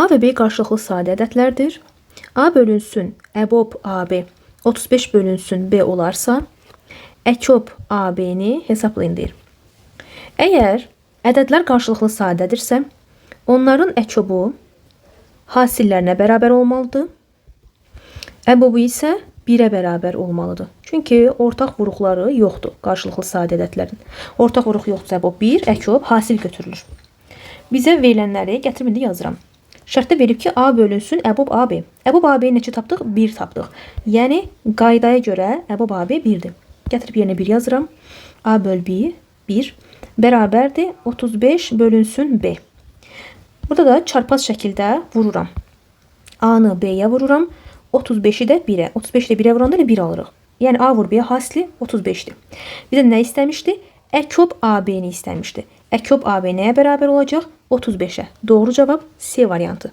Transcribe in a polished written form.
A və B qarşılıqlı sadə ədədlərdir. A bölünsün əbob AB 35 bölünsün B olarsa, əkob AB-ni hesablayın deyir. Əgər ədədlər qarşılıqlı sadədirsə, onların əkobu hasillərinə bərabər olmalıdır. Əbobu isə 1-ə bərabər olmalıdır. Çünki ortaq vuruqları yoxdur qarşılıqlı sadə ədədlərin. Ortaq vuruq yoxdursa əbob 1, əkob hasil götürülür. Bizə verilənləri gətirib indi yazıram. Şərtdə verib ki, A bölünsün əbob AB. Əbob AB-ni neçə tapdıq? 1 tapdıq. Yəni qaydaya görə əbob AB 1-dir. Gətirib yerinə 1 yazıram. A böl 1, 1 bərabərdir 35 bölünsün B. Burada da çarpaz şəkildə vururam. A-nı B-yə vururam. 35-i də 1-ə. 35 ilə 1-ə vuranda elə 1 alırıq. Yəni A vur B hasili 35-dir. Bizə nə istəmişdi? Əkob AB-ni istəmişdi. Əkob AB nəyə bərabər olacaq? 35-ə. Doğru cavab C variantı.